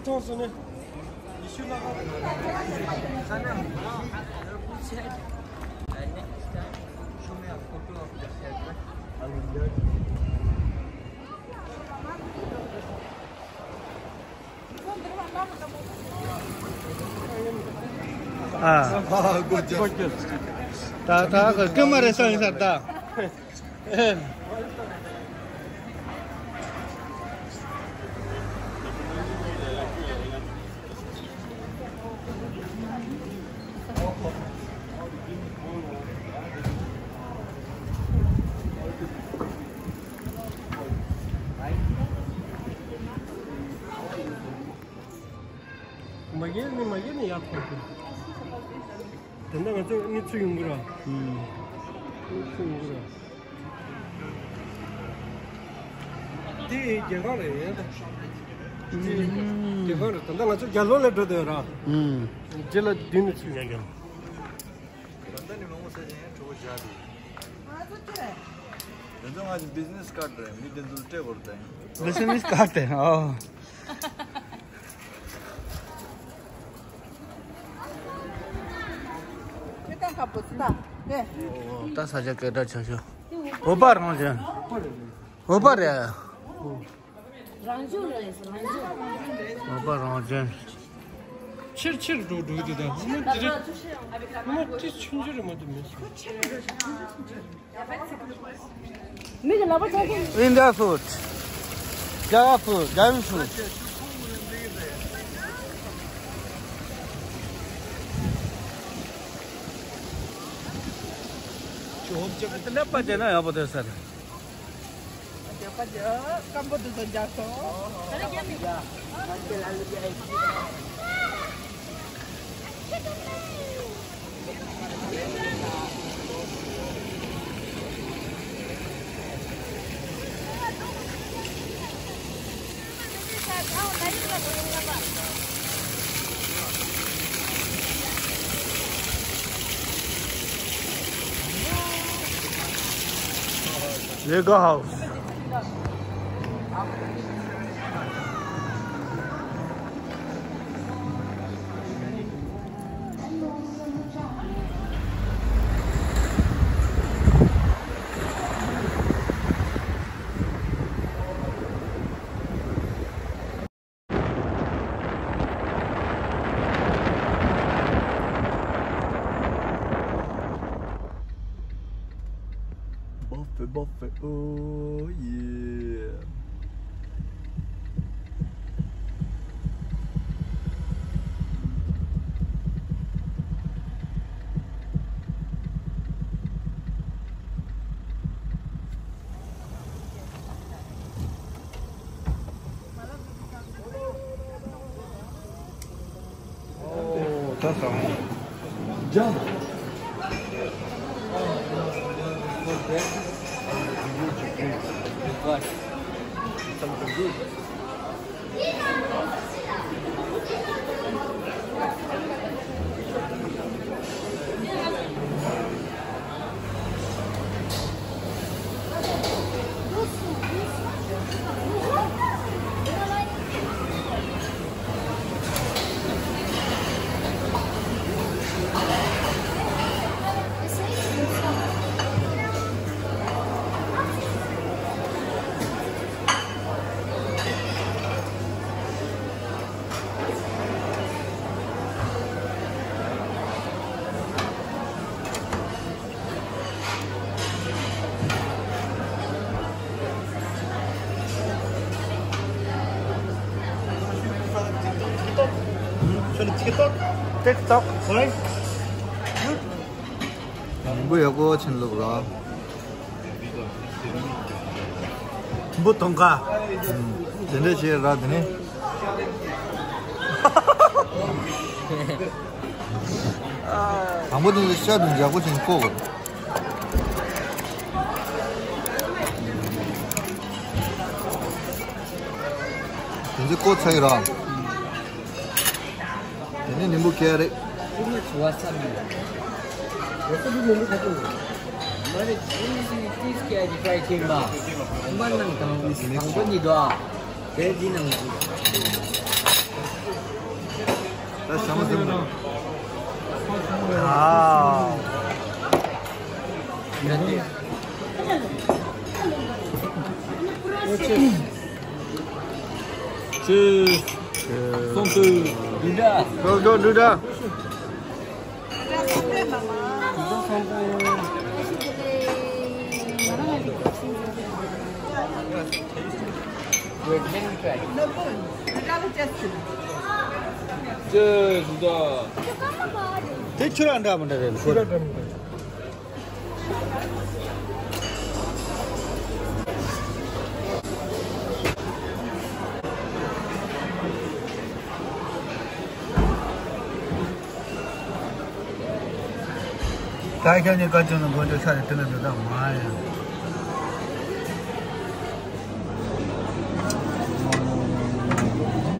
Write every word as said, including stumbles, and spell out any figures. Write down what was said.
མཐོང་སོང་ནས། ཡེ་ཤུ་ལ་ཁ། ཨ། ད་ད་ག་གི་མ་རེད་སང་ཡིན་ས་ད། མ་རྒན་ནི་མ་རྒན་ནི་ཡག་ཐོག་གི། དེ་འདྲ་ང་ཚོ་གཉིས་ཚུར་ཡོང་གི་ར། ཨུམ། གཉིས་ཚུར་ཡོང་གི་ར། དེ་རྒྱལ་ཁང་རེད་ཡ། དེ་རྒྱལ་ཁང་རེད། ད་ལྟ་ང་ཚོ་རྒྱལ་ལོ་ལ་འགྲོ་བསྡད་ཡོད་ར། ཨུམ། རྗེས་ལ་བདུན་ནས་ཚུར་ཡོང་གི་ར། ད་ལྟ་ནི་མང་པོ་ཟེར་ཡང་གྲོགས་པོ་བཞག་འདུག་ང་ཚོ་ཅི་རེད། དེ་ཚོ་ང་ཚོ་བི་ཛི་ནེ་སི་ཀར་ཌི་རེད། མི་དེ་ཚོ་སྤྲད་དགོས་རེད་ད། བི་ཛི་ནེ་སི་ཀར་ཌི་རེད། ཨོ། ཁྱེད་ཏང་ཁ་པོ་ཙི་ད། ཨེ། ད་ས་ཆ་སྐད་གྲགས་ཆགས་ཤོག་བོད་པ་རང་བཞིན། བོད་པ་རེད། རང་བྱུང་རེད། རང་བྱུང་། བོད་པ་རང་བཞིན། ཕྱིར་ཕྱིར་འགྲོ་འགྲོ་དེ་དང་མི་དེ་རེད། མི་དེ་ཆུང་ཆུང་རེད་མ་གཏོགས་མི་མི་གི་ལག་པ་ཆག་གི། India food, Java food, Java food. ལབ་པ་བྱས་ན་ཡག་པོ་འདུག་ཟེར། རྒྱག་པ་རྒྱག་སྐམ་པོ་འདུག་ཟེར་རྒྱག་སོང་། Lego house. Buffet, buffet, oh yeah. TikTok. TikTok. Sorry. འབུ་ཡག་པོ་ཆེན་ལུག་ར། འབུ་དོང་ཁ། དེ་འདྲ་བྱས་ར་དེ་ནས། དང་པོ་དེ་ཤ་དང་ཡག་པོ་ཆེན་བཀོག་དགོས། དེ་ཚོ་བཀོག་ཚར་ཡོད་ར། དེ་ནས་ནིམ་བུ་ཁྱེར་རེད། Too much wasabi. Wasabi མང་པོ་ཁ་ཐུག་མ་རེད། This is this ཁྱེར་རེད། Fry ཁྱེར་མ། ཁོང་པ་ནང་དང་དང་པོ་ནི་དོ། དེ་འདི་ནང་། ཟ་མ་ཟིན་པ། ཨ། ཅི། སོང་དུ། འདི་འདྲ། འགྲོ་འགྲོ་འགྲོ་འགྲོ། དེ་ཆུ་ར་འདྲ་མི་འདྲ་རེད། ཆུ་ར་འདྲ་མི་འདྲ། ད་ཁྱོད་ནི་བཀའ་བཀྱོན་ལ་མགོ་འདྲ་ཆ་རེ་དེ་ལ་འདི་དག་མ་ཡིན།